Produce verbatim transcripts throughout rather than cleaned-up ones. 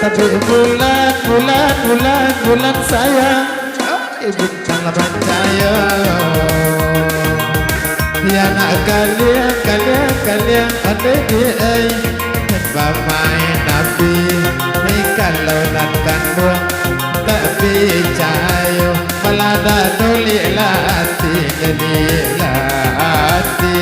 Tapi bulan, bulan, bulan, bulan sayang, eh, bintang lah mancayo. Ya nak kaliang, kaliang, kaliang, ondeh di ai. Bamain api, ni kalau nan kanduang tak picayo, malah dak tulik lah ati, tulik lah ati.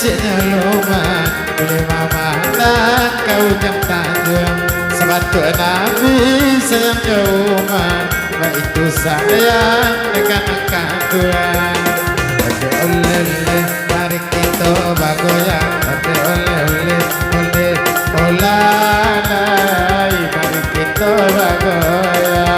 Ceknyo lumah, buliah mamandang ka ujang tanjuang. Sabatuak Nabi sayang jo umat, baitu sayang dek anak kanduang. Ondeh ondeh, mari kito bagoyang. Ondeh ondeh, ondeh ondeh, olah lai, mari kito bagoyang.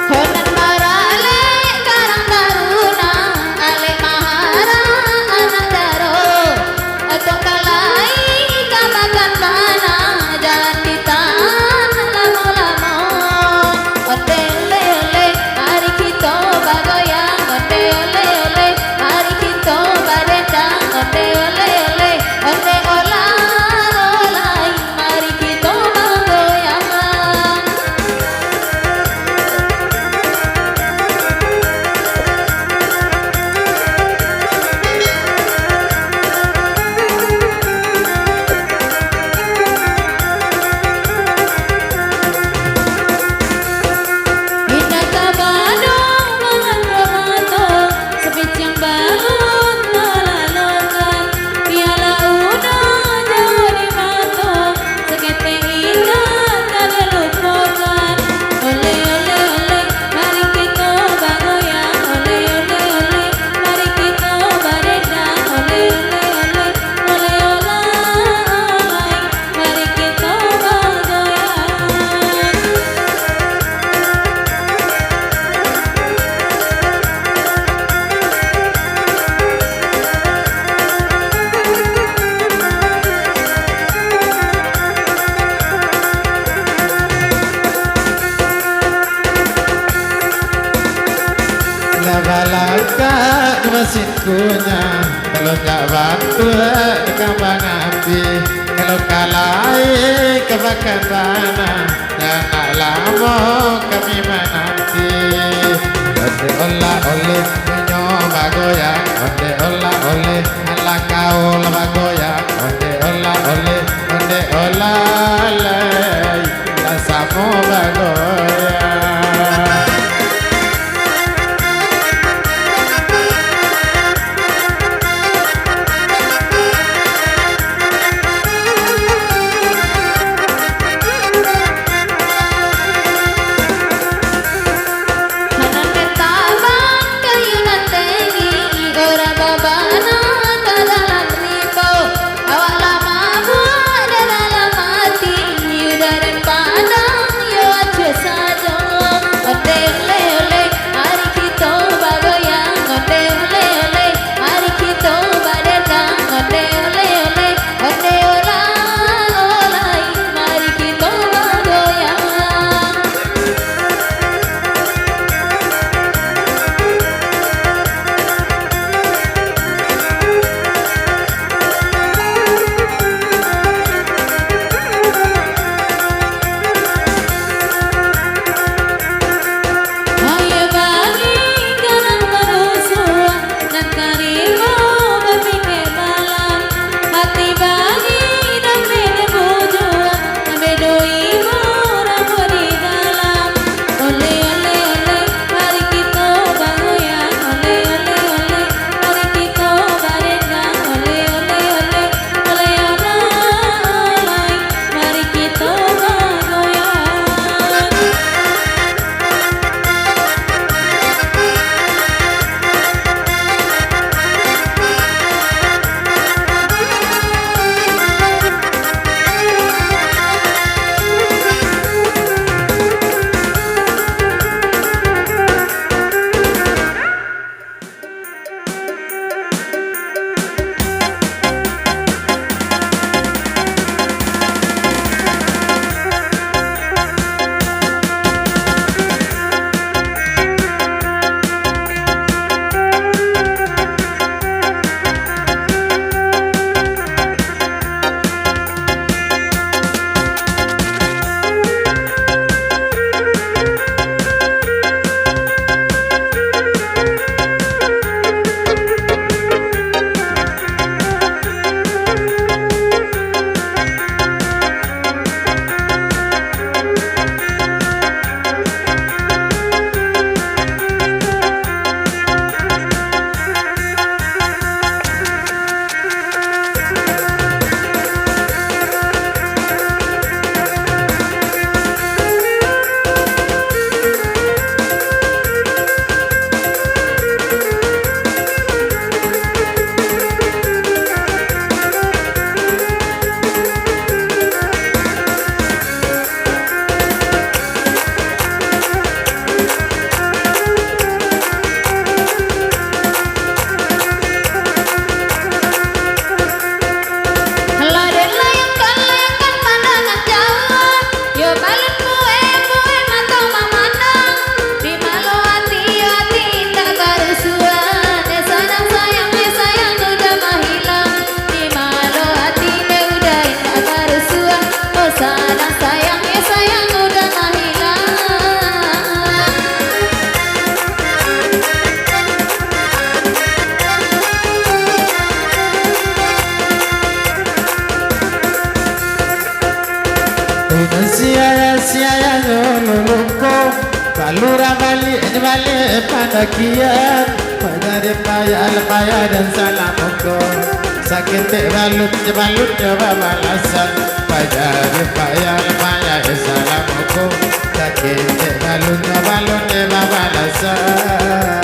Hondan baralek karang tarunang, alek maharang anak daro. Atok kalai ka makan panah, jalan ditahan lamo-lamo. Ondeh ondeh ondeh, mari kito bagoyang. Ondeh ondeh ondeh, mari kito badendang. Ondeh ondeh ondeh, ondeh olah olah lai, mari kito bagoyang. Indak tabado mangan ramato, sapiciang balun talalokan, piala udah jauah di mato, saketek indak ka dilupokan. Ondeh ondeh ondeh, mari kito bagoyang. Ondeh ondeh ondeh, mari kito badendang. Ondeh ondeh ondeh, ondeh olah olah lai, mari kito bagoyang. Lah balakak di masin kunyah, talonjak bantuak di kambang api. Kalau kalai ka makan panah, jan lamo kami mananti. Ondeh olah oleh inyo bagoyang, ondeh olah oleh alah kaul bagoyang, ondeh olah oleh, ondeh olah lai, lah samo bagoyang. Nan ditabang kayu nan tenggi, urang babana ka dalam rimbo. Awak lah mabuak di dalam ati, dari Padang yo acok sajo. Lurah baliak jo baliak pandakian, pajari payah lah payah dan salah muko. Saketek balun jo balun nyo babalasan, pajari payah lah payah jo salah muko. Saketek balun jo balun nyo babalasan.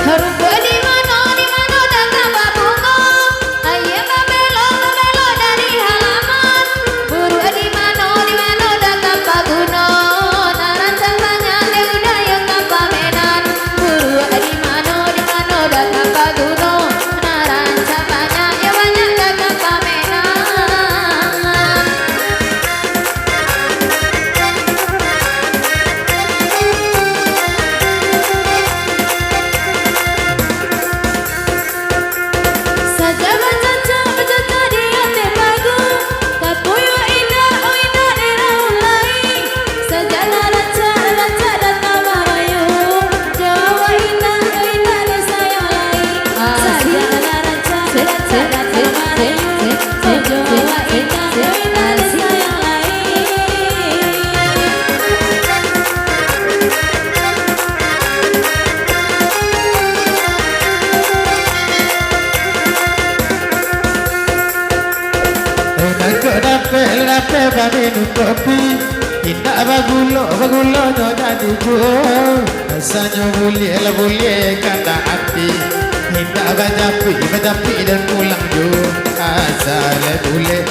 Rumpua di mano, di mano datang babungo, aia babelok, babelok dari halaman. Buruak di mano, di mano datang baguno, nan rancak banyak dek udah yo ka pamenan. Buruak di mano, di mano datang baguno, nan rancak banyak yo banyak datang pamenan. Sajak bacacak, bacacak di ateh pagu, tapuyuak indak, oh indak di daun lai. Sajak lah rancak, rancak datang marayu, jo awak indak, oh indak disayang lai. Sajak lah rancak, rancak datang marayu, jo awak indak, oh indak disayang lai. Eh, nangkok dapek, dapek baminum kopi. Indak bagulo, bagulonyo jadi juo. Rasanyo buliah lah buliah kandak ati. Indak bajapik, bajapik dan pulang juo. Asa lah buliah,